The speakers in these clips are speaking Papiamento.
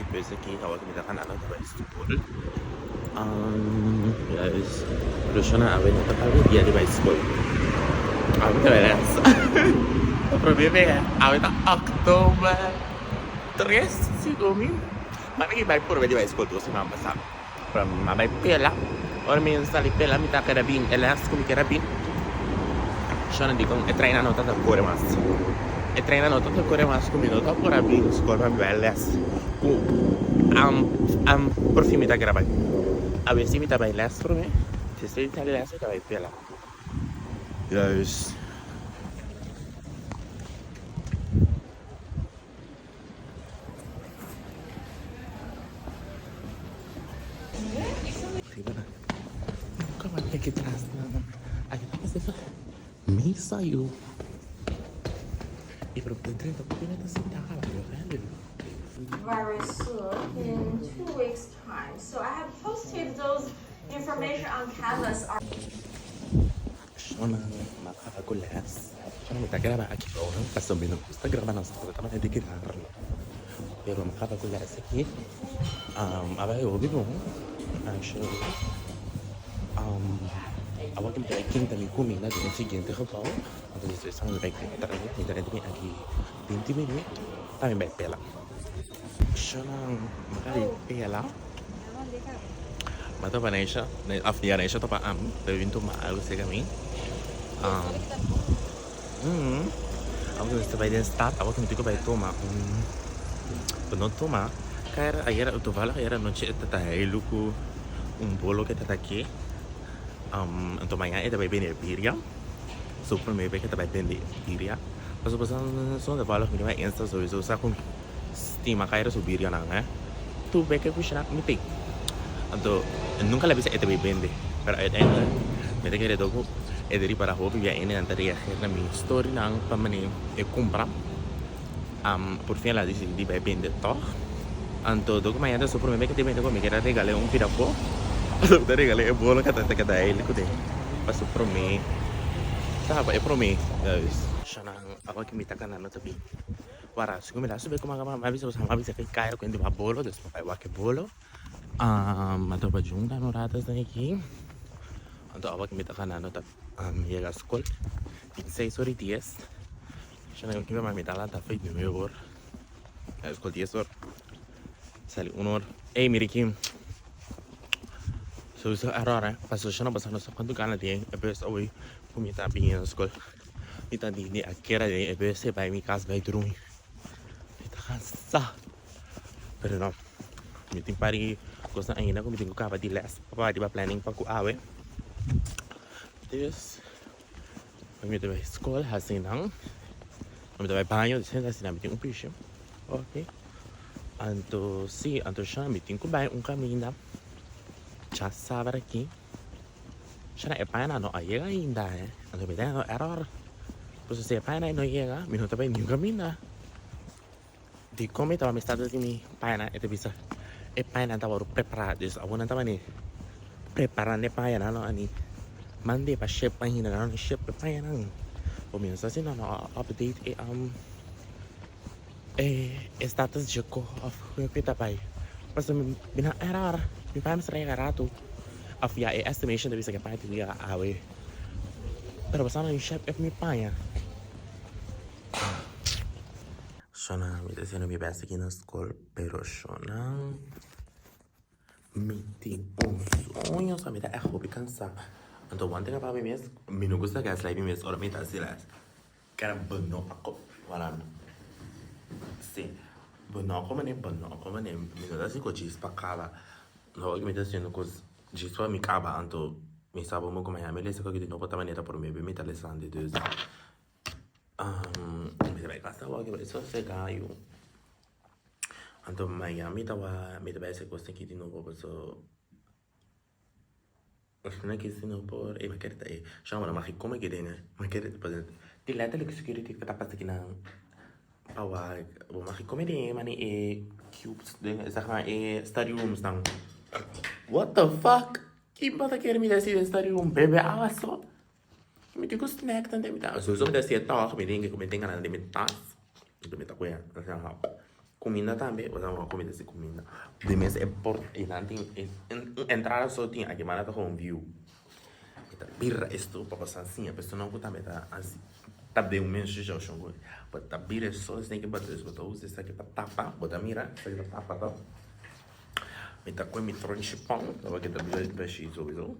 e bus aki awor ku mi ta ganando ta bai skol. Guys, Luciana awe no ta paga dia di bai skol. Awe ta bai les. Ta prome bes awe ta oktober 3 segun mi. Mami ki bai purba di bai skol dos siman pasa. Pero mi a bai pela. Ora mi sali pela mi ta keda bin e les ku mi keda bin. Shona di kon e trein no ta ta kore mas. E trein no ta ta kore mas ku mi no ta por a bin skol pa mi bai les ku am por fin mi ta keda bai. Awe si mi ta bai les prome. Despues di sali les mi ta bai pela. Juist. Very soon, in 2 weeks time. So I have posted those information on Canvas. Shona m'a kaba ku les. Shona mi ta graba aki ora pasobra mi no gusta graba na skol ta manera di grarlo. Pero m'a kaba ku les aki. A bai hopi bon. Actually awor ku mi ta bai kinta mi kuminda den e siguiente gebou. Anto despues mi bai drenta mi ta drenta mi aki 20 minuut pa mi bai pela. Shona m'a kaba di pela. M'a topa Neisha, of ya Neisha topa ami, ta bin tuma algo cerca mi. Awor cu nos ta bay den stad, awor cu mi tin cu bay tuma un, pero no tuma, caer ayer, toevallig ayer anochi e tata heilu cu un bolo cu e tata ke, anto mañana e ta bay bende birria, so prome bes cu e ta bay bende birria, pasobra toevallig mi ta bay insta sowiso sa cu. Stima kaira su birionan eh. Tur beke kushina mi tin. Anto nunka la bisa e ta bay bende. Pero uiteindelijk mi ta kere dor ku e ta ripara hopi bia hende nan ta reageer na mi storynan pa mane e kumpra. Por fin el a disidi di bay bende tog. Anto dor ku mañana ta su prome beke ta bende ku mi kere regal'e un pida po. Anto mi ta regal'e e bolo ku ta keda el kuné pa su prome. Sa pa e prome. Shana awor ki mi ta ganando ta bin. Wara, si ku mi ta sube kuma kaba, mi a bisa boso, mi a bisa ke kaira ku hende ba bolo, dus mi bai wak e bolo. Mi a topa junta un rato esnan aki. Anto awa ku mi ta ganando ta yega skol tin seis ora i dies. Shana ku mi mami ta lanta afei nuebe or. Na skol dies or. Sali un or. Ey, mira aki. Souso error, eh. Paso shana boso no sa kuantu gana tin e bus away ku mi ta bini na skol. Mi ta di di akera den e bus e bai mi kas bai drumi. Mi ta kansa. Pero no. Mi tin par di kosnan ainda ku mi tin ku kaba di les pa riba planning pa ku awe. Dus mi ta bai skol hasi nan. Mi ta bai baño despues hasi nan mi tin un pishe. Ok. Anto si, anto sha mi tin ku bai un kaminda. Djasabra aki. Shana e paña no a yega ainda eh. Anto mi ta hendo error. Pasobra si e paña no yega, mi no ta bai niun caminda. Dikon mi tabata mi status di mi pañanan e ta bisa e pañanan tabata prepara. Dus awor nan tabata preparando e pañanan no ani mande pa ship ainda nan no ship e pañanan. Bo mi no sa si nan no a update e e status dje ko of ku ta bai. Pasobra mi na error. Mi paña mester a yega rato. Of ya e estimation ta bisa ke paña tin yega awe. Pero pasando mi shep ep mi paña. Shona mi ta haciendo mi best aki na school pero shona mi tin un sueño so mi ta echt hopi cansa. Anto one thing about mi mes mi no gusta gaslight mi mes ora mi ta haci les. Kera bo no a ko wala si bo no a komene bo no a komene mi no ta hasi ko djis pa kaba no mi ta hasiendo kos djis pa mi kaba anto mi sa bo ku mañana mi lesa koki di nobo ta manera por mi mi ta lesando dus mi ta bai kasa awor bai sosega yu anto mañana mi ta mi ta bai hasi kos aki di nobo paso. Asina ki si no por e kere ta e shama ma ki come ki den ma kere ta di letterlijk security ku ta pasa kinan pa wak bo ma ki come den mane e cubes den zeg maar e study rooms nan what the fuck kin bo ta kere mi ta hasi den study room bebe awa so mi tin ku snack nan den mi tas sowieso mi ta hasi e tòg mi tin ku mi tin gana den mi tas mi ta kohe asina. Kuminda tambe, bo ta kuminda si kuminda. Di mes e por e nan tin e un entrada so tin aki manda ta kon view. E ta bira e stoel pa boso a siña personanan ku tambe ta hasi ta den un mes situashon ku bo ta bira e stoel esaki bo ta bo ta usa esaki pa tapa bo ta mira esaki ta tapa to. Mi ta koe mi tronchi pon tabata ta bira bashí souso.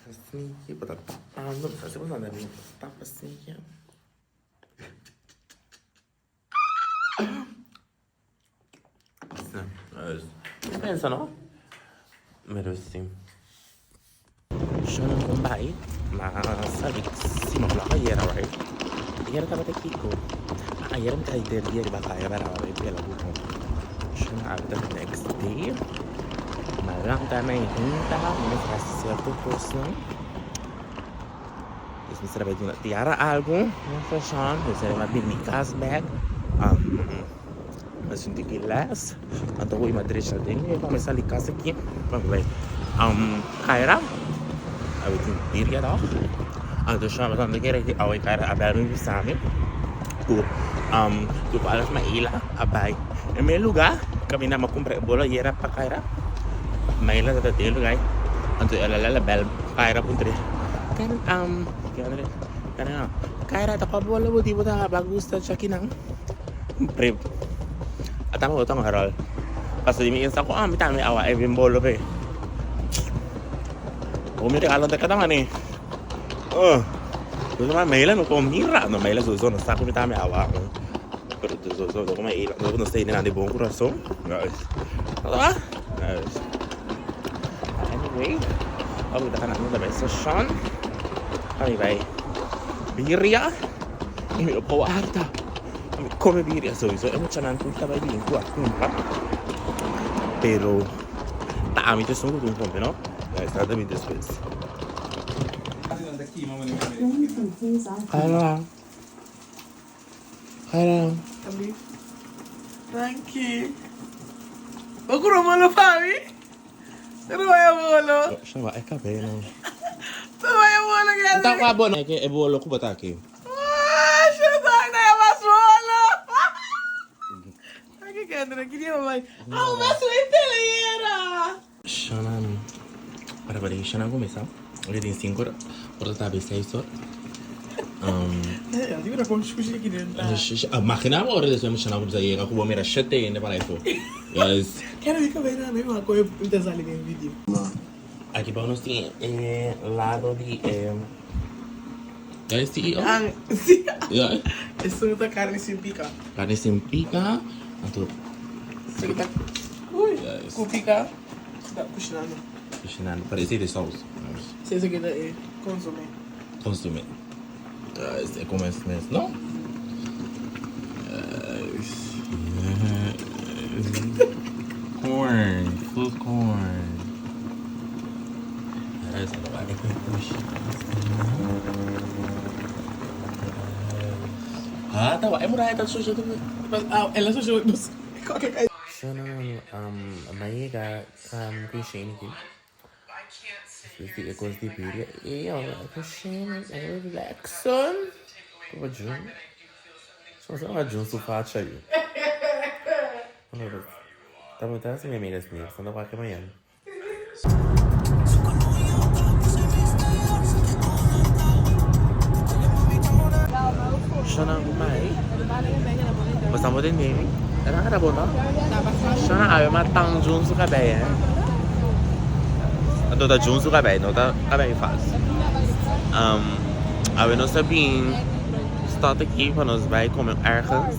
Así bo ta tapando bo sa si bo ta tapa así. Pensa no? Pero si. Yo no con bai, ma sabi si no vlog ayera, right? Ayera tabata kiko. Ma ayera mi ta der dia riba kaya bara bai pela buko. Yo no abita the next day. Ma lanta mi junta, mi mester hasi cierto cosnan. Dus mi mester a bai duna Tiara algu na station, dus el a bin mi kas bek. Mi a sinti ki les, anto ku mi a drecha den mi pa mi sali kas aki pa mi bai Kaira. Awe tin birria tòg. Anto shama tantu kere ki awe Kaira a bel mi bisa mi ku toevallig Maila a bai e mes luga kaminda mi a kumpra e bolo ayera pa Kaira. Maila ta den e luga ei. Anto el a bel Kaira puntra Kaira, Kaira ta kua bolo bo di bo ta gusta chakinan? Prip. Ata mi bota un herol. Paso di mi insta ku ami tambe awa e bin bolo pe. Bo mi regalo te kada mane. Oh. Yo ma maila no ko mira. No maila so so no sa ku mi tambe awa. Pero so so so ma ila no no sei nada de bom coração. Guys. Ah. Guys. Anyway, ako ta kana no bai session. Ami bai birria. I mi lo por warda. Mi come birria sowieso. E muchanan tur ta bai bin ku a kumpra. Pero ta ami ta esun ku tin come, no? Esnan ta bin despues. Hala. Hala. Danki. Bo kuro bolo pa mi? Pero vaya bolo. Shaba e cabello. Pero vaya bolo que Ta kwa bolo. E bolo ku bota aki. Ah, shaba na ya mas bolo. Aki Kendra, ki dia mamai. Ah, mas era. Shana para para Shana kumisa. Hoje tem 5 horas. Ora tá bem 6 horas. Eu digo na como xuxi aqui dentro. Imagina a hora de Shana kumisa yega kubo mira 7 ainda para isso. Yes. Quero ver como era mesmo a coisa que sali em vídeo. Aki pa nos tin e lado di e e CEO. Ah, si. Yeah. Eso ta carne sin pica. Carne sin pica. Anto. Esaki ta. Uy. Yes. Ku pica. Ta kushinando. Kushinando. Pero esei ta e saus. Si esaki ta e consomé. Consomé. Yes, e come es mes, no? Yes. Corn, full corn. Yes, ano ba? Ah, tawa. E mura eta sushi tu. Ah, el a sushi dus. Shana, maiga kam kushini ki. Despues di e kos di biria e ora ku shini e relaxon. Ku Jun. Shana sa Jun su facha yu. Tabata hasi mi amiga Snip, santa wak mañana. Shana ku mai. Basta bo den nemi. Era era bon no? Shana awe ma tang Jun su kabei eh. Anto ta Jun su kabei, no ta kabei fas. Awe nos ta bin stad aki pa nos bai come ergens.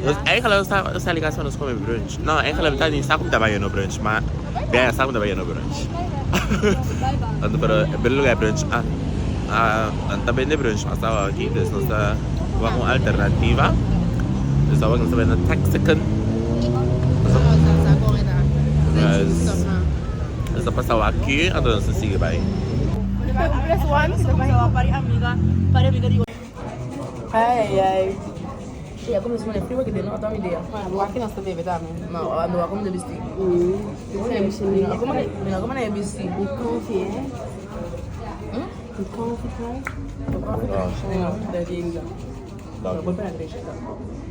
Dus eigenlijk nos ta sali kas pa nos come brunch. No, eigenlijk mi ta ni sa ku mi ta bai no brunch, ma bia ya sa ku mi ta bai no brunch. Anto pero e primer lugar brunch a a ta bende brunch mas awa aki, dus nos ta wak un alternativa. Dus awor nos ta bai na Texican. Nos ta pasa aki, anto nos ta sigui bai. Ai ai. Ya como se pone frío que no toma idea. Bueno, aquí no se bebe también. No, ando a como de vestir. No, como no, como de vestir. Coffee, eh? Coffee, right? No, de dinga. Doggy.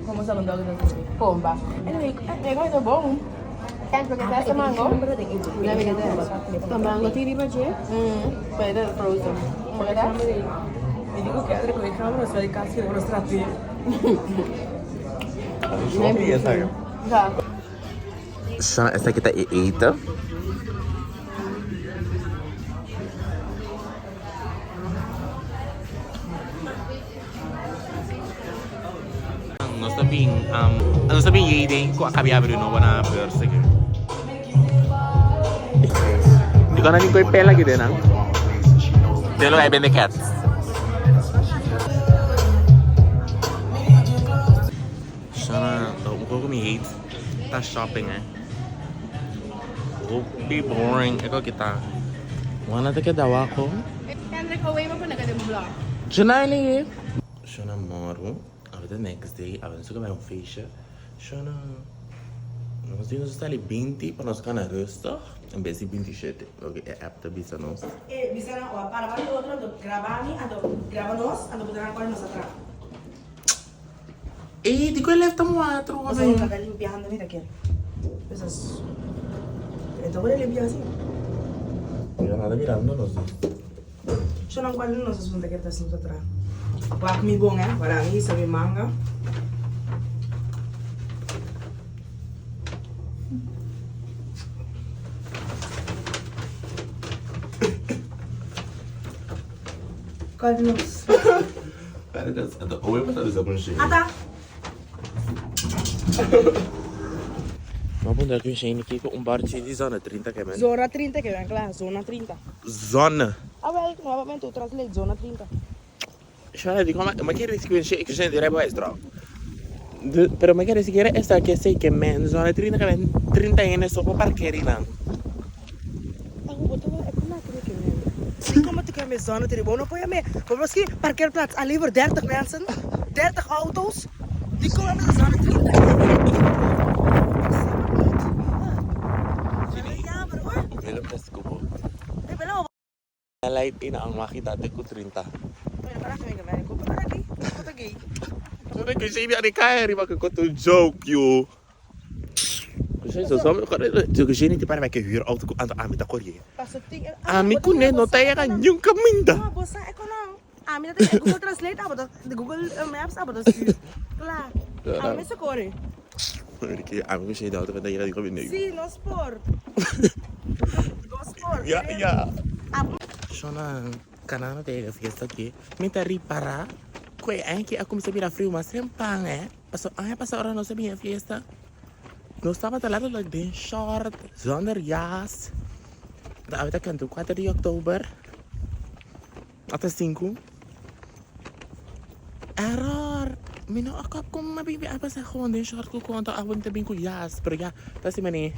Como sa un doggy ta sinti? Pomba. Anyway, e koi ta bon. Porque ta esta mango. Na mi ta. Mango tin riba dje? Pero ta frozen. Porque ta? Mi dico che altro con i camera sta di cazzo di strategia. Ja. Shana, esaki ta e eten. Nos ta bin, nos ta bin yei den ku a kabia abri nobo na beurs aki. Dikon nan tin koi pela aki den nan? Den lo ai bende cats. Shana, un kos ku mi hate ta shopping eh. Hopi boring e kos ki ta. Wana ta keda wak ho. Hendrik, away bo pone den bo blog. Junani! Shona moro, awe the next day, awe nos a bai un feestje. Shona, nos di nos a sali binti pa nos gana rustig, en bes di binti shete, loke e app ta bisa nos. E bisa nan, Ora para banda otro, anto graba mi, anto graba nos, anto bo ta nan kore nos atra. Ey, di ku e lef ta muha atrobe? Pasobra mi ta limpiando mi ta kere. Esas, e ta worde limpia asi. Mira, nan ta mirando nos. Yo nan cual nos asunto ke ta asunto tra. Wak mi bon eh, para mi hisa mi manga. Cual di nos? Para das, ata owe pa sa kun shey. Ata! Ma puntra kun shey ni kiko un bar chi di zona 30 ke men. Zona 30 ke men, kla, zona 30. Zona. Awel, nuevamente u translate zona 30. Shana di koma, ma kere si kun shey, kun shey di rijbewijs trouw. De, pero ma kere si kere esta ke sei ke men zona 30 ke men 30 hende so pa parkeri nan. Awo bo ta wak e koma kere ke men. Si koma te ke men zona 30, bo no por yam'e, bo por ski parkeerplaats alleen voor 30 mensen, 30 auto's. Di koma me zona 30. Ik snap het niet. Wel jammer hoor. Willem ta scupo. E bela Light ina ang makita te ku 30. Pero para que venga, venga, ko pa gay. Ko ta gay. Sorry, kun shey bi kaya riba ku to joke yo. Kun shey so so kun shey ni te para ke huur auto ku anto ami ta korye. Paso ting. Ami ku ne no ta yega nyun kaminda. Ah, bosa e kono. Ami ta Google Translate abo de Google Maps abo da stuur. Klaar. Ami se kore. Ami kun shey de auto ta yega di kaminda. Si, no sport. No sport. Ja, ja. Shona, kanano te yega fiesta aki. Mi ta ripara ku e aña aki a kuminsá bira friu mas tempan eh. Paso aña pasá ora nos a bini e fiesta, nos tabata letterlijk den short, zonder jas. Ta awe ta kantu kuater di oktober, ata sinku. Error! Mi no a kòp ku mi bibi a pasa gewoon den short ku konto awe mi ta bin ku jas, pero ya ta asina manera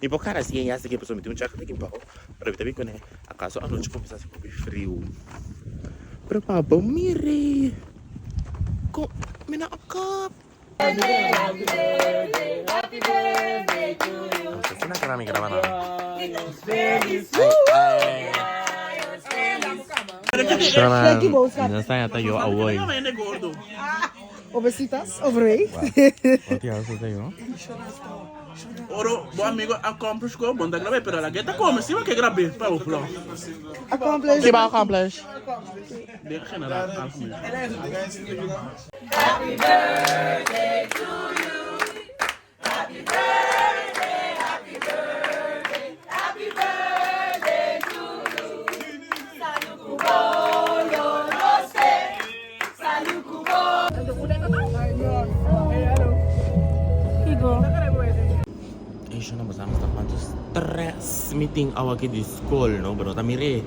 mi por kara si e jas aki pasobra mi tin un chaket aki bou, pero mi ta bin kuné akaso anochi kuminsá hasi hopi friu. Pero pa bo miri ku mi no a kòp. Asina kara mi graba nan. Shona, nos ta yata yo awoy. Obesitas, overweeg. Wat jou sa yo? Oro, bo amigo accomplish ko, bon ta grabe, pero la geta come, si ke grabe, pa bo vlog. Accomplish. Ki ba accomplish? De general, algemeen. Ey shona bo sa mi sta cuanto stress mi tin awa aki di school no bo no ta mire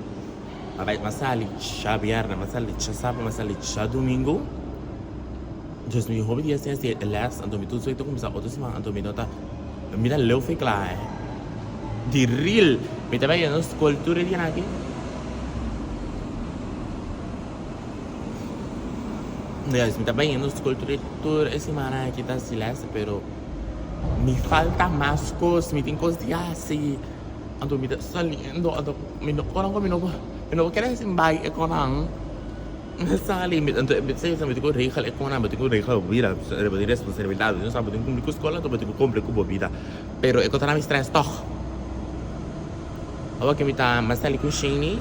a bai m'a sali djabierne m'a sali djasabra m'a sali djadomingo dus mi hopi dia sin hasi les anto mi tur ta cuminsa otro siman anto mi no ta mi ta leu fe cla eh di real mi ta bai yendo school tur e dianan aki. Guys, mi ta bayendo school tur e tur e semana aki ta hasi les, pero mi falta mas cos, mi tin cos di hasi. Anto mi ta saliendo, anto mi no konan ku mi no mi no por kere sin bai e konan. Sali, mi anto mi sa mi tin ku regel e konan, bo tin ku regel bo bida, bo tin responsabilidat, bo tin sa bo tin ku kumpli ku skola anto bo tin ku kumpli ku bo bida. Pero e kos ta na mi stress tòg. Awor ke mi ta mas sali ku Shani,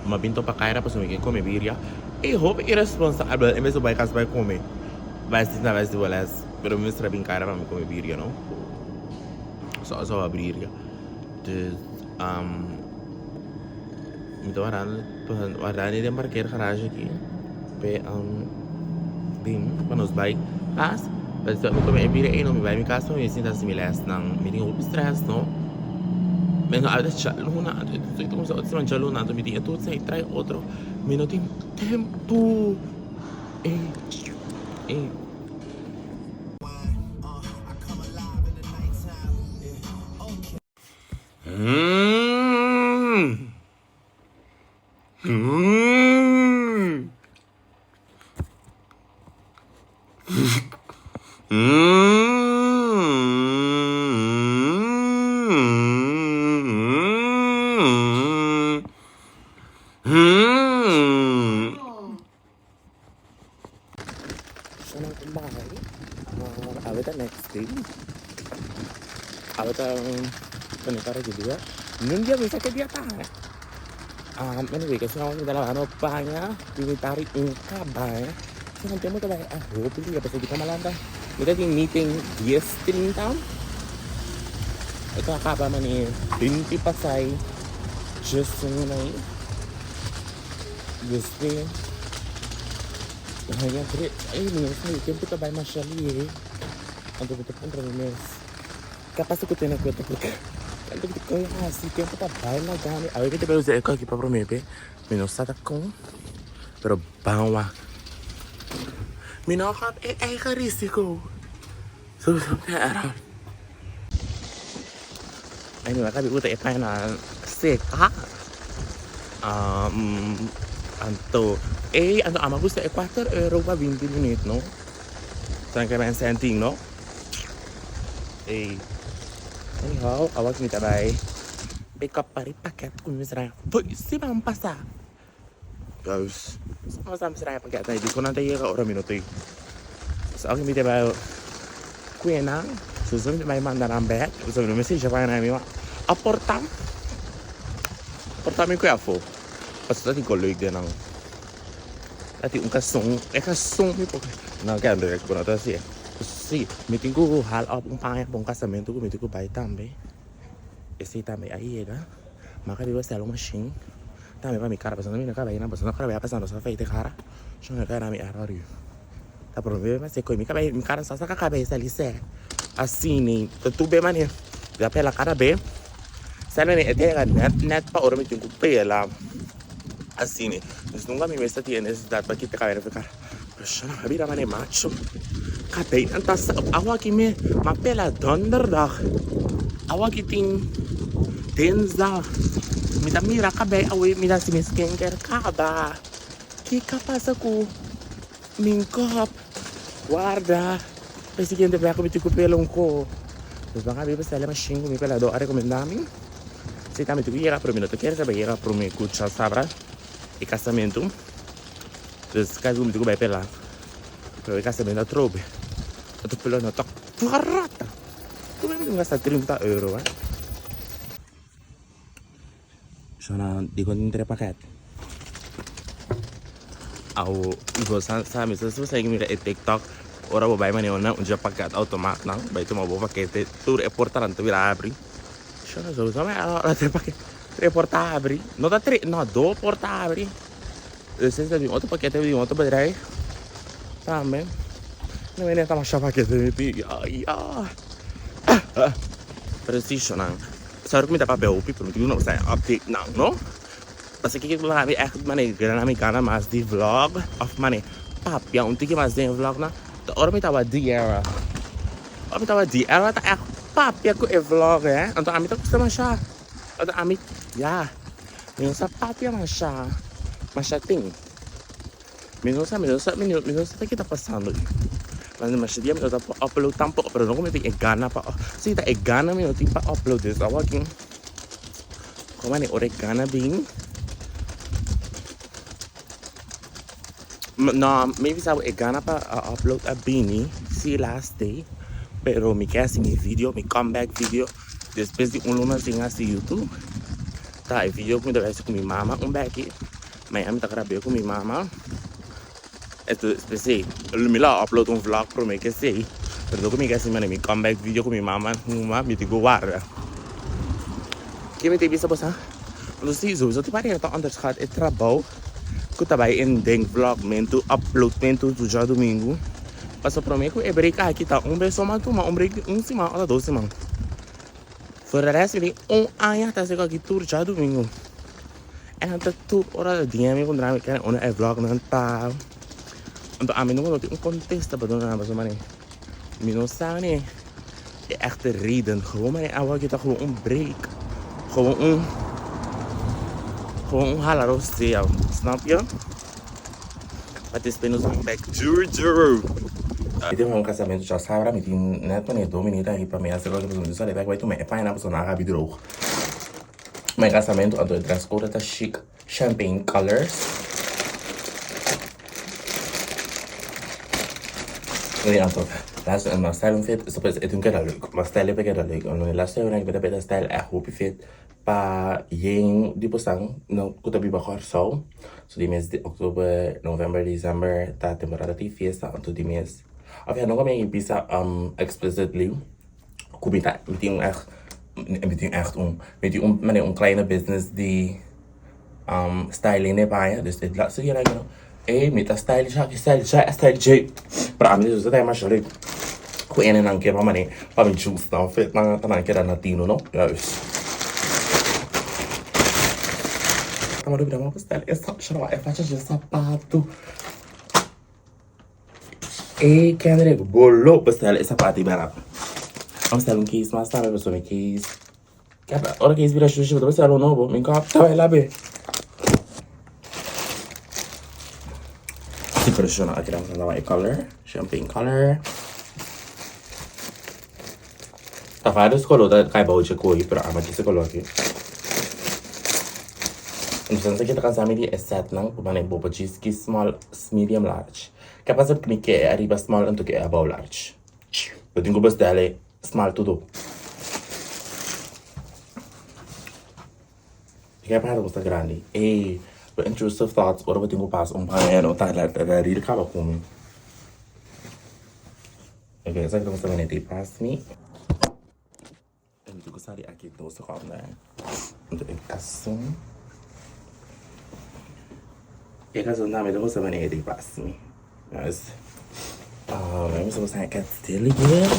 mi a bin topa Kyra pasobra mi ke kome birria. E hopi iresponsabel, e mester bai kas bai kome. Bai asina bai si boles, pero mi mester a bin Kyra pa mi kome birria no. So so a birria. Dus mi ta warda warda den parkeergarage aki pe bin pa nos bai kas. Pero mi kome e birria ei no mi bai mi kas pa mi sinta hasi mi lesnan. Mi tin hopi stress no. Mi no a djaluna anto e ta kumsa otro siman djaluna anto mi tin e tur esei trae otro. Mi no tin tempu. Ey ey. Awe ta next day. Awe ta pone para ki dia. Nun dia bisa ke dia ta. Anyway, kasi ako mi ta no paña, pinitari un kaba. So ang tempo ta bai a hopi dia pasobra di ka malanta. Mi ta tin meeting 10:30. Ito akaba man eh 20 pasay. Just ngunay. Desde Haya dre ay mi no sabi tempo ta bai masha lihe anto mi ta puntra mi mes ke a pasa ku tene kuenta porque tanto ku koe hasi tempo ta bai laga mi awe mi ta bai usa e koki pa prome be mi no sa ta kon pero ban wak mi no gap e eigen risico sowieso mi ta error. Anyway, a kabi usa e pañanan seka. Anto, ey, anto ama gusta e kuater euro pa binti minuut, no? San ke men sentin, no? Ey. Anyhow, awor mi ta bai pick up pari paket ku mi mester haña. Foei, siman pasa. Juist. Siman pasa mi mester haña paket. Dikon nan ta yega ora mi no ta ey. So awor mi ta bai Kue nan, so mi bai manda nan bek, so mi no mester isha paña nan mi a porta, porta mi kue afo, pasobra ta tin ko leuk den nan, ta tin un kason, e kason mi por, no ke leuk pero no ta asi, si mi tin ku hal op un paña pa un kasamentu ku mi tin ku bai tambe, esei tambe a yega, mi a kaba sel un mashin tambe pa mi kara pasobra mi no kaba einan pasobra no kaba pasa nos a feita e kara, so mi a keda na mi eror. Ta prome be mester koe mi kabei mi kara sa saka kabesa li sè asini ta tur be mane ya pela kada be sè mane e ta yega nèt nèt pa ora mi tin ku pela asini dus nunka mi mester tin e nesesidat pa kita kabei na mi kara pero shana mi a bira mane macho kabeinan ta sa awa aki mi a pela donderdag awa aki tin dinsdag mi ta mira kabei awe mi ta hasi mi skincare kaba kiko a pasa ku Min kop warda pa e siguiente bia ku mi tin ku pela un ko. Nos ban a biba sali mashin ku mi peladó a rekomendá mi. Si ta mi tin ku yega pero mi no ta kere sabe yega promé ku djasabra e kasamentu. Dus kasi ku mi tin ku bai pela. Pero e kasamentu atrobe. Anto pela no ta barata. Ku mi tin ku gasta 30 euro. Shona dikon tin tres paket. Awo bo sa sa mi sa sa mira e TikTok ora bo bai manera un dje paket automat nan bai tuma bo pakete tur e portanan ta bira abri. Shona so sa mai ora tres paket tres porta abri no ta tres no dos porta abri. Despues ta bin otro pakete di otro bedrijf tambe. No mene ta masha pakete mi pidi ay ah. Pero si shona. Sorry ku mi ta papia hopi pero mi tin ku sa e update nan no. Pasobra kiko ku mi echt mane gana mi gana mas di vlog of mane papia un tiki mas den e vlog nan ta ora mi tawa Diera. Ora mi tawa Diera ta echt papia ku e vlog eh. Anto ami ta gusta masha. Anto ami ya mi no sa papia masha masha tin. Mi no sa, mi no sa, mi no sa ke ta pasando. Mas masha dia mi no ta por upload tampoco, pero no ku mi tin e gana pa, si ta e gana mi no tin pa upload dus awo aki como ora e gana bin. No, mi bisa bo e gana pa upload a bini si last day, pero mi ke hasi mi video, mi comeback video despues di un luna sin hasi YouTube. Ta e video ku mi ta bai hasi ku mi mama un beki, mañana mi ta grab'é ku mi mama. Esto p'esei mi lo upload un vlog prome ke esei, pero loke mi ke hasi manera mi comeback video ku mi mama numa mi tin ku warda. Ke mi ta bisa bo sa? Anto si, sowieso tin manera ta onderschat e trabou ku ta bai in den vlogmentu, uploadmentu tur djadumingu. Pasobra prome ku e break aki ta un bes so mas tuma un break di un siman ota dos siman. For de rest mi tin un aña ta hasi aki tur djadumingu. En ta tur ora ta DM mi puntra mi kende unda e vlognan ta. Anto ami nunka no tin un kontesta pa duna nan pasobra manera mi no sa ni e echte reden. Gewoon manera awo aki ta gewoon un break. Gewoon un gewoon un hala rosea, snap je? Maar despues nos bin back duru duru. Mi tin un casamentu djasabra, mi tin net manera dos minuut aki pa mi hasi loke pasobra mi sali bek bai tuma e pañanan pasobra nan a habi droog. Mi casamentu anto e dress code ta chic champagne colors. Nee, anto laatst een style fit, so e tin keda leuk. Ma style e keda leuk. Anto laatst een ik ben style echt hopi fit pa yen di bosan no ku ta biba Kòrsou. So di mes di oktober, november, december ta temporada di fiesta anto di mes of ja no mi bisa explicitly ku mi ta mi tin un echt mi tin echt un mi tin un manera un kleine business di styling den paña dus e laatste keer aki no ey mi ta style esaki style esaki style dje pero ami ta ta masha leuk ku enenan ke pa mane pa mi juice nan fit nan ta nan keda na tino no juist ta manda bira pa style e facha dje sapato ey Kendrick bolo pa style e sapato bera amo style un case mas tambe pasobra mi case Ora ke bira shushi bo ta bisa algo nobo mi kòp ta bai labe. Si pero shona aki nan ta e color champagne color. Ta varios color ta kai bou dje koi pero ama dje color aki. Entonces aki ta kansa mi di e set nan ku mane bo por djis ki small medium large. Ke pasa mi ke e ariba small anto ke e abou large. Bo tin ku bestèl e small tudu. Ke para bo sta grandi. Ey, bo intrusive thoughts ora bo tin ku pasa un paña no ta ta real kaba ku mi. Ok, esaki ta gusta manera di pas mi. E mi tin ku sali aki dos sekonden. Anto e kason. E kason tambe ta gusta manera di pas mi. Guys, mi sa gusta cat still again.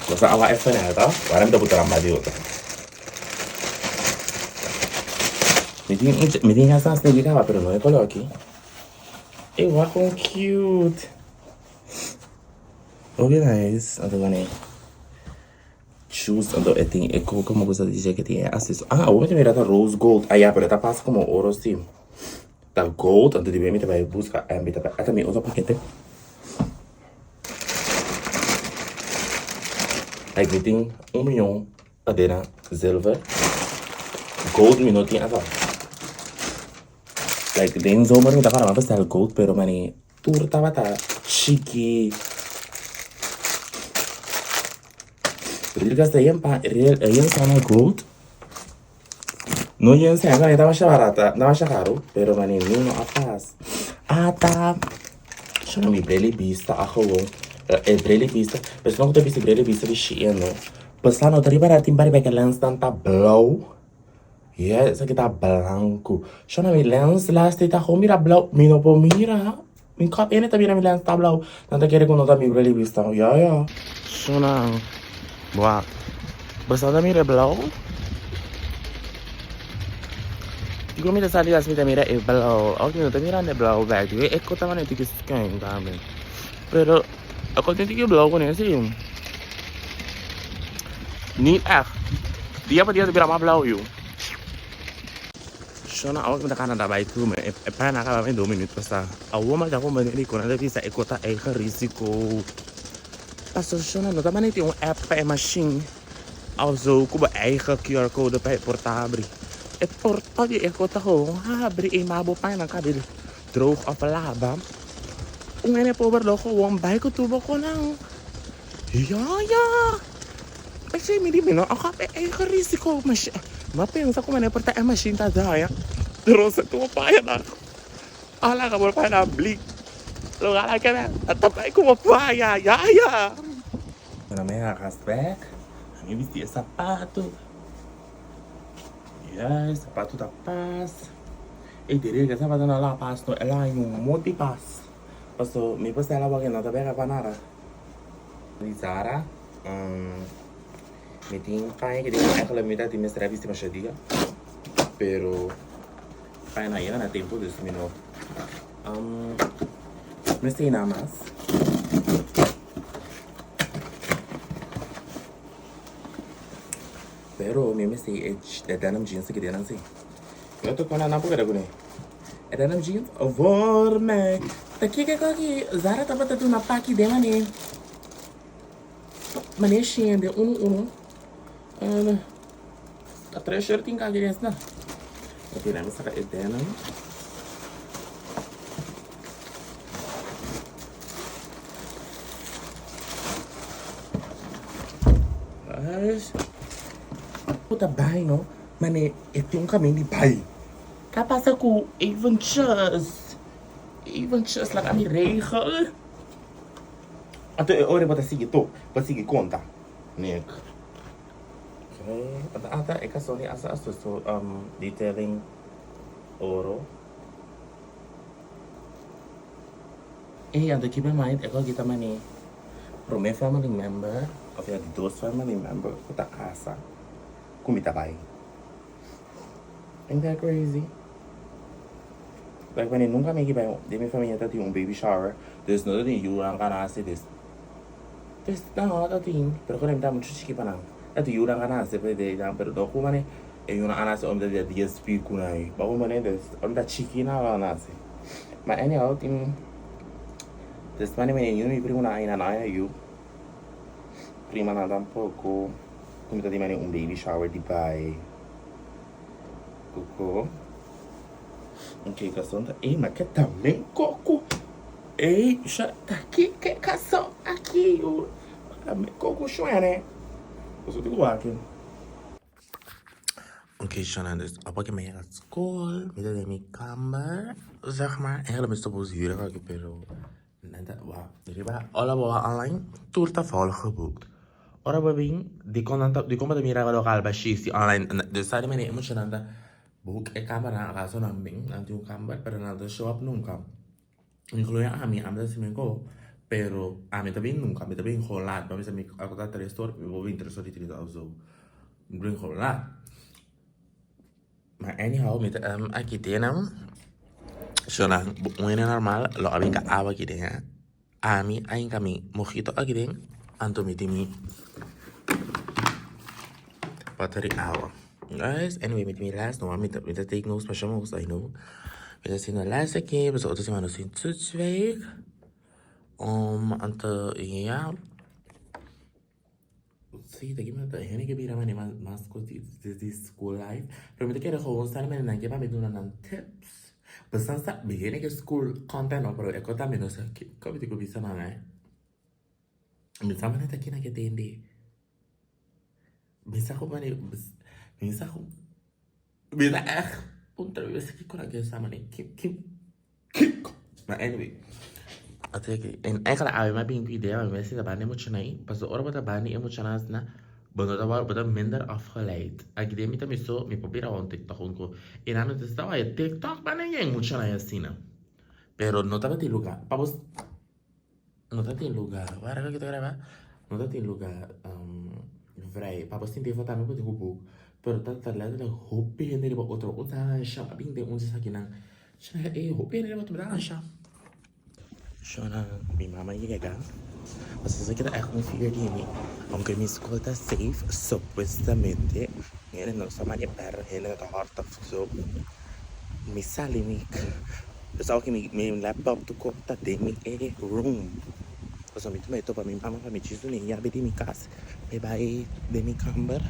Basta awa e fanel ta. Wara mi ta buta ramba di otro. Mi tin mi tin hasta snake kaba pero no e color aki. E wak con cute. Oke guys, anto gane shoes anto e tin e como ku sa dice ke tin e asis. Ah, awor mi ta mira ta rose gold. Ah ya, pero e ta pasa como oro si. Ta gold, anto di mi ta bai busca eh, mi ta bai ata mi otro pakete. Like mi tin un miljoen cadena zilver. Gold mi no tin ata. Like den zomer mi ta para bestel gold, pero mani tur tabata chiki. Real gasta yen pa real yen sana gold. No yen sa yen ta masha barata, ta masha caro, pero mani mi no a pas. Ata, shona mi breli bista a gewoon. E breli bista, pero no ta bisti breli bista di Shein no. Pasá no ta riba tin bari beke lens nan ta blauw. Yeah, esaki ta blanco. Shona mi lens laatste ta gewoon mira blauw. Mi no por mira. Mi kop ene ta mira mi lens ta blauw. Nan ta kere ku no ta mi breli bista. Ja, ja. Shona, wak. Boso ta mira blauw? Diko mi ta sali as mi ta mira e blauw. Ok, mi no ta mirando e blauw bek. Diko e kota manera tiki schuin tambe. Pero, e kota tiki blauw kuné si. Niet echt. Dia pa dia ta bira mas blauw yu. Shona awor mi ta Canada bai tur me. E pana a kaba mi dos minuut pasa. Awor mi ta komprende dikon nan ta bisa e kota eigen risico. Paso shona no ta manera tin un app pa e machine of zo ku bo eigen QR code pa e por ta habri. E porta di e kota gewoon habri e ma bo paña nan kabe. Droog of laba. Un hende pober lo gewoon bai ku tur bo konan. Ja, ja. P'esei mi di mi no a kòp e eigen risiko. Mi a pensa ku manera por ta e mashin ta daña. Pero se tur paña nan a laga bo paña nan blik. Lugar a keda a ta bai ku bo paña. Ja, ja. Bueno, mi a gas bek. Mi bisti e sapato. Ja, e sapato ta pas. E diria ke sapato no la pas no, el a haña un moti pas. Paso mi por sela wak e no ta bega pa nada. Di Zara, mi tin paña ke den eigenlijk mi ta tin mester a bisti masha dia, pero paña no a yega na tempo dus mi no mester nada mas. Pero mi mester e denim jeans aki den nan si. Yo ta kona nan por keda kuné. E denim jeans voor mij. Ta kiko ku aki Zara tabata duna paki den mané. Mané shende unu unu. En ta tres shirt tin kaki den esnan. Ok, nan mi saka e denim. Puta bai no, mane e tin un kamin di bai. Ka pasa ku eventjes, eventjes laga mi regel. Anto e ora bo ta sigui to, bo ta sigui konta. Nek. Ata ata e kason di asa aso so detailing oro. Ey anto keep in mind e ku aki ta mane prome family member of ya di dos family member ku ta kasa ku mi ta bai. Ain't that crazy? Like mane nunka mi ki bai den mi famia ta tin un baby shower dus no ta tin yunan ka nase dus dus no ta tin pero ku mi ta muchu chiki pa nan ta tin yunan ka nase pero no ku mane E yuna a nase ora mi ta dia dies piku na ei. Bo comprende? Dus ora mi ta chiki nan a nase. Ma anyhow tin des mane mane yu mi primo nan aina nan a yu. Prima nan tampoco. Ku mi ta tin mane un baby shower di bai. Koko. Ok kason ta ey ma ke ta men koko. Ey sha ta ki ke kason aki yu. Ta men koko shuene. Boso tin ku wak. Oké, Shana, dus op ik mee naar school, mi ta den mi kamer, zeg maar. Eigenlijk mi suppose huren aki, pero nan ta, wa, riba ora bo a online, tur ta vol geboekt. Ora bo bin, dikon nan ta, dikon bo ta mira lokaal bashí si online, dus sa di manera e muchanan ta boek e kamernan, akaso nan bin, nan tin un kamer, pero nan ta show up nunka. Incluye ami, ami ta hasi mi ko, pero ami ta bin nunca, mi ta bin gewoon laat, pa mi sa mi a ta tres or, mi por bin tres or y trinta of zo, mi bin gewoon laat. Ma anyhow, mi ta aki den nan, so nan un hende normal lo a bin ka awa aki den, ami a hinka mi mojito aki den, anto mi tin mi bottle di awa. Guys, anyway, mi tin mi les, no, mi ta mi ta take notes pa shama I know. Mi ta haciendo les aki, pasobra otro semana nos tin toetsweek. Anto ya. Sí, ta kimen ta hende ke bira mane mas mas kos di di school life. Pero mi ta kere gewoon sa mane nan ke pa mi duna nan tips. Pasobra sa mi hende ke school content no, pero e kos tambe no sa kiko mi tin ku bisa nan eh. Mi sa mane ta kina ke tende. Mi sa ku mane mi sa ku mi ta echt puntra mi mes kiko nan ke sa mane kiko kiko ma anyway Así que en eigenlijk awe mi a bin ku idea mi mester ta banda e muchanan ei pasobra ora bo ta banda e muchanan asina bo no ta wòrdu bo ta minder afgeleid aki den mi ta mi so mi por bira un tiktok un ku i nan no ta sta wak tiktok banda yen muchanan asina pero no tabatin luga pa bo. No ta tin luga, wara ke ta graba? No ta tin luga vrij. Papa sinti e foto ami ku tin ku boek, pero ta ta letterlijk hopi hende riba otro. Un ta hansha, a bin den un esakinan. Shona e hopi hende riba otro, mi ta hansha. Shona, mi mama yega. Pasobra esaki ta ègt un fear di mi. Aunke mi skol ta safe, supuestamente, hende no sa mane pèrdè, hende no ta hòrta of so. Mi sali mi. Pues awo ki mi laptop tur kos ta den mi e room. Pasobra mi tuma e topa mi mama pa mi djis duna e yabi di mi kas mi bai den mi kamber.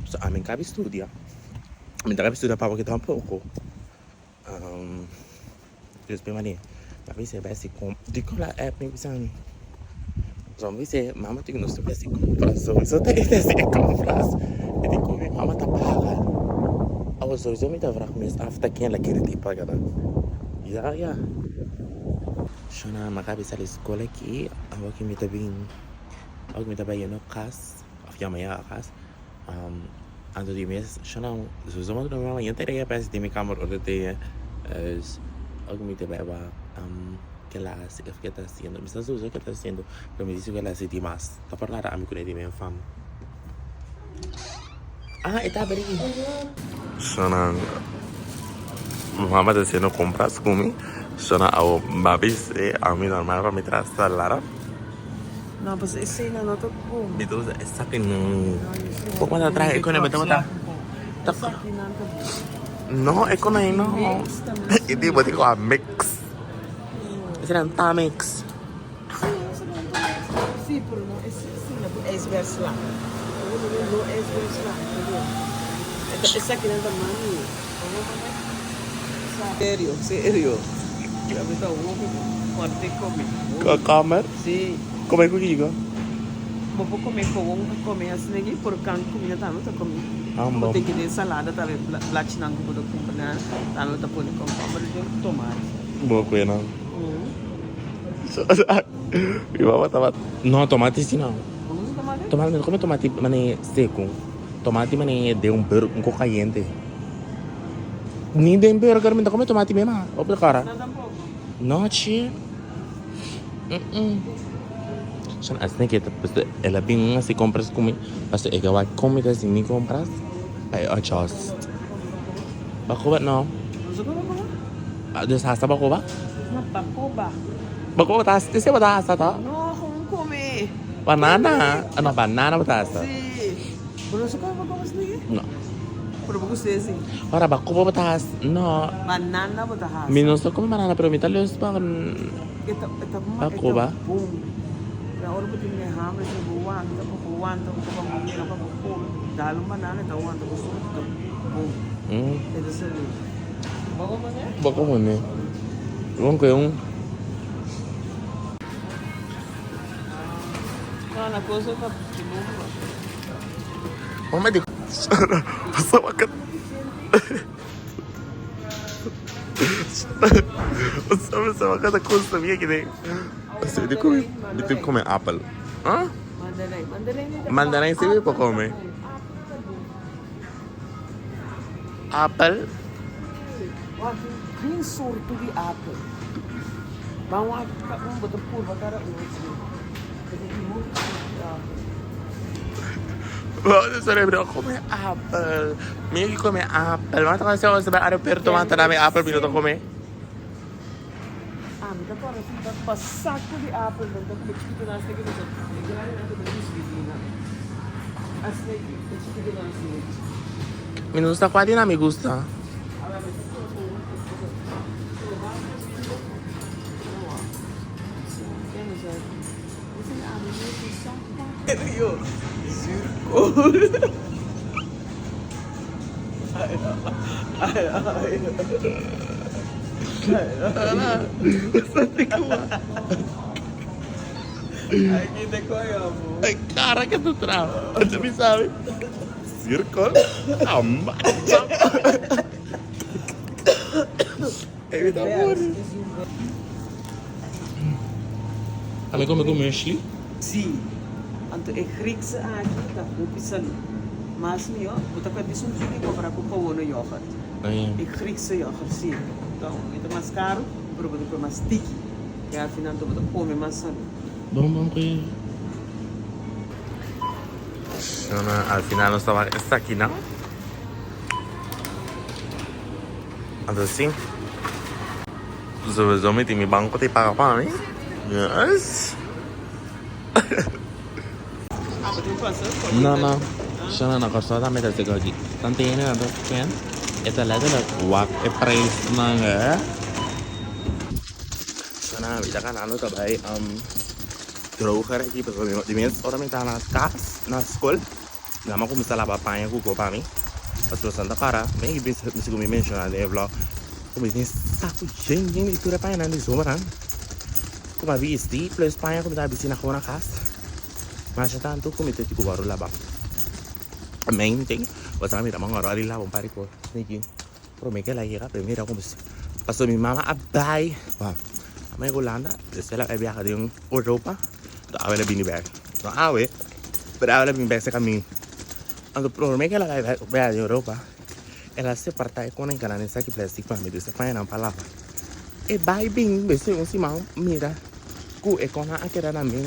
So ami no kabi studia. Mi ta kabi studia pa awo ki tampoko. Despues mane mi a bisa e bai hasi compra dikon la app mi bisa mi so mi bisa e mama tin nos ta bai hasi compra souiso ta e hasi e compras e di ku mi mama ta paga awo souiso mi ta vraag mes af ta ken la kere di paga nan ya ya shona mi a kaba di sali skol aki awo ki mi ta bin awo ki mi ta bai yendo kas of yama yega kas Anto di mes shona souiso mi mama yenta rega pa den mi kamer ora te dus ora mi ta bai wak ke la hasi of ke ta hasiendo mi sa souiso ke ta hasiendo pero mi di si ke la hasi dimas ta por nada ami kune di mi fam ah e ta abri shona mama ta hasiendo compras ku mi shona awo babi se ami normal pa mi trasa lara. No, pues esei no no ta bon. Mi ta usa esaki no. Poko ta traha e kone bo tabata. Esaki nan ta bon. No, e kone no. E di bo tin ku a mix. Esei nan ta mix. Si, esei nan ta mix. Si, pero no esei na ku ijsberg sla. No ijsberg sla. Esaki nan ta mami. Serio, serio. Mi ta hopi fuerte come. Comer? Si. Come cu kico? Bo por come gewoon come asina aki, por kan comida tambe bo ta come. Ambo. Bo tin ki den salada tambe blachinan cu bo ta cumpra nan tambe bo ta pone comcomber den tomati. Bo cu nan. Mi mama tabata. No, tomati si no. Bo no usa tomati? Tomati, mi no come tomati mane seco. Tomati mane den un burger un coca cayente. Ni den burger mi ta come tomati mema op de cara. No tampoco. No che. Son asina ke ta pasobra el a bin hasi compras ku mi pasobra e ke wak kon mi ta hasi mi compras pa e adjust. Bakoba no. No sa bakoba? Dus hasta bakoba? No bakoba. Bakoba ta hasta, esei bo ta hasta to? No, gewoon come. Banana? No banana bo ta hasta. Si. Bo no sa come bakoba asina? No. Pero bo gusta esi? Ora bakoba bo ta hasta, no. Banana bo ta hasta. Mi no sa come banana pero mi ta lus pa E ta e ta bakoba. E ta bon. Pero ora bo tin hamber asina bo wanta bo por wanta bo pa bo yega pa bo come dal un banana e ta wanta bo suma ta bon. E ta salud. Bo come ne? Bo come ne. Bon cu e un. No na cosa ta di bon. Mama di Mi come apel. Mandarijn si mi por come. Apel. Geen soorten di apel. Ban wak un bo ta purba cada un. Bo cerebro come apel. Mi come apel. Mata con se bai aeropuerto mata dame apel mi no ta come. Ah, mi ta kòrda si mi ta pa saku di apel nan ta come chikitonan asina ki ta e grandenan ta bisbitina asina ki e chikitonan asina ki. Mi no sa kua di nan mi gusta. Cara que tu traba. Tu me sabe. Zuurkool. Ami come cu muesli? Sí, anto e Griekse aki ta hopi salú. Mas mihó, bo ta kue bisa un tiki kompará ku gewone yoghurt. E Griekse yoghurt, sí. Enton, e ta mas karu, pero bo ta kue mas tiki. I al final anto bo ta kome mas salú. Bon bon kue. Al final nos ta wak esakinan. Anto si. Sowieso mi tin mi banco te paga pa mi. Yes. No, no. Shona na Kòrsou tambe ta seko aki. Tantu hende nan ta spend, e ta letterlijk wak e prijsnan hè. Shona, mi ta ganando ta bai droger aki pasobra di mes ora mi ta na kas, na skol. Nan a kuminsá laba paña ku kopa mi. Pasobra Santa Clara, mi segun mi menshoná den e vlog. Ku mi tin saku yen yen di tur e pañanan di zomernan ku mi a bisti plus paña ku mi ta bisti na gewoon na kas. Masha tantu ku mi ta tin ku wòrdu laba. Main thing, bo sa mi ta man ora di laba un par di kos niki prome ke el a yega pero mira como pasobra mi mama a bai a bai Hulanda despues el a bai biaha den Europa anto awe el a bini bek no awe pero awe el a bini bek cerca mi anto prome ke el a bai biaha den Europa el a separta e kona y nan esaki plastic pa mi dus e pañanan pa laba e bai bin mester un siman mira ku e kona a keda na mi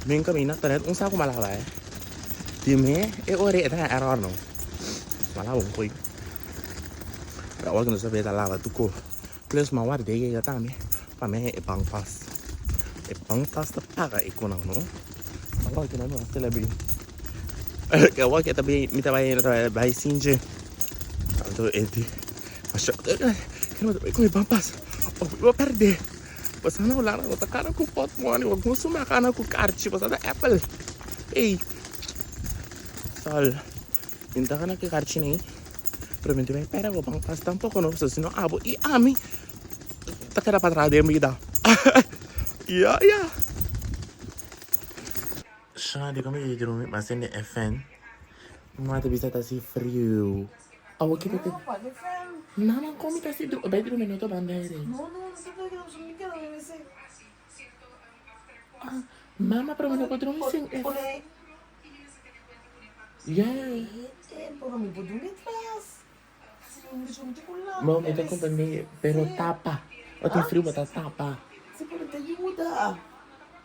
Mi camina ta net un saco m'a laba eh. Di me e ora e ta na error no. M'a laba un koi. Pero awor ku nos ta beta laba tuko. Plus m'a warda e yega tambe pa mi e bank pas. E bank pas ta paga e konan no. Awor ku nan no ta bin. Awor ku e ta bin mi ta bai bai sinchi. Anto e di masha ku e bank pas. Of mi bo perde. Boso na Hulanda no ta kana ku portmoni, bo kusuma kana ku karchi, boso ta Apple. Ey, sol, mi ta kana ku karchi nei, pero mi ta bai pera bo ban pas tampoco no, pasobra si no abo y ami ta keda patras den bida. Ya, ya. Sha, dikon mi di drumi mas den e fan? Mama ta bisa ta hasi friu. Awo ki ta Mama kon mi ta hasi bai drumi no ta banda aire. Mama pero mi no por drumi sin e Yeah. Mama mi ta comprende pero tapa. Ora tin friu bo ta tapa.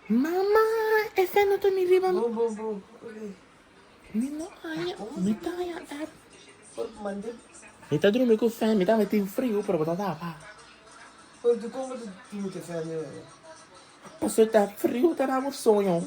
Mama e fan no ta ni riba. Mi no haña, mi ta haña app. Mi ta drumi ku fan, mi tambe tin friu, pero bo ta tapa. Pasobra ta friu ta na bo soño.